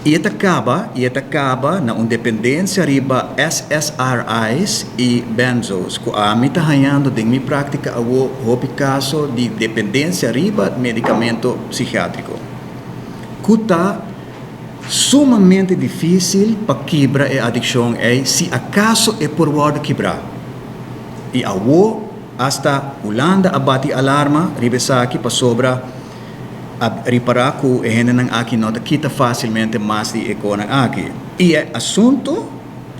I e ta kaba na un dependensia riba SSRIs i benzos, ku ami ta hañando den mi práktika awo hopi kaso di dependensia riba medikamento psikiátriko. Ku ta sumamente difísil pa kibra e adikshon ei, si akaso e por wòrdu kibrá. I awo hasta Hulanda a bati alarma riba esaki pasobra a ripará ku e hendenan aki no ta kita fásilmente mas di e kosnan aki. I e asuntu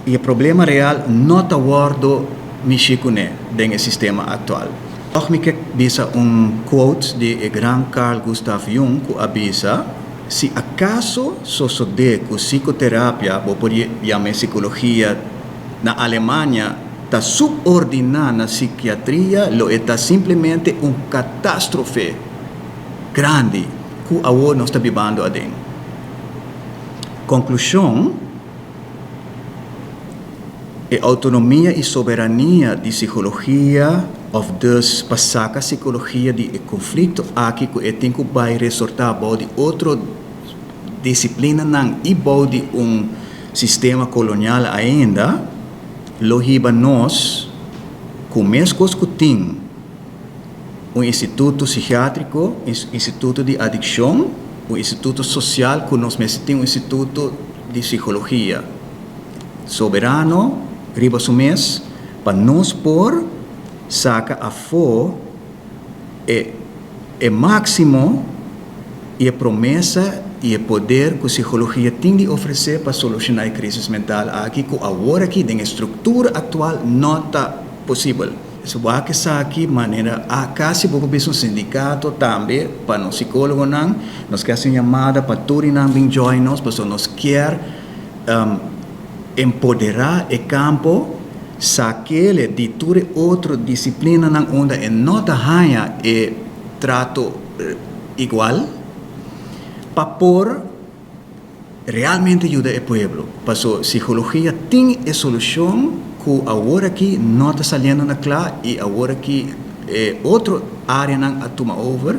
i e problema real no ta wòrdu mishi kuné den e sistema aktual. Toch mi ke bisa un quote di e gran Carl Gustav Jung, ku a bisa: "Si akaso sosodé ku psikoterapia, bo por yama psikologia, na Alemania ta subordiná na psikiatria, lo e ta simplemente un katástrofe grandi", ku awor nos ta bibando aden. Konklushon: e outonomia i soberania di psikologia, òf dus pa saka psikologia di e konflikto aki ku e tin ku bai resortá bou di otro disiplinanan i bou di un sistema kolonial ainda, lo hiba nos ku meskos ku tin un instituto psikiátriko, instituto di adikshon, un instituto sosial, ku nos mester tin un instituto di psikologia soberano riba su mes, pa nos por saka afó e máksimo i e promesa i e poder ku psikologia tin di ofresé pa solushoná e krísis mental aki, ku awor aki den struktura aktual no ta posibel. So ku esaki manera a kasi bo por un sindikato tambe pa nos psikólogonan. Nos ke hasi un yamada pa tur nan bin join nos, pasobra nos ke empoderá e kampo, sak'é di tur otro disiplinanan unda e no ta haña e trato igual, pa por realmente yuda e pueblo. Paso psikologia tin e solushon ku awor aki no ta saliendo na kla i awor aki otro áreanan a tuma over.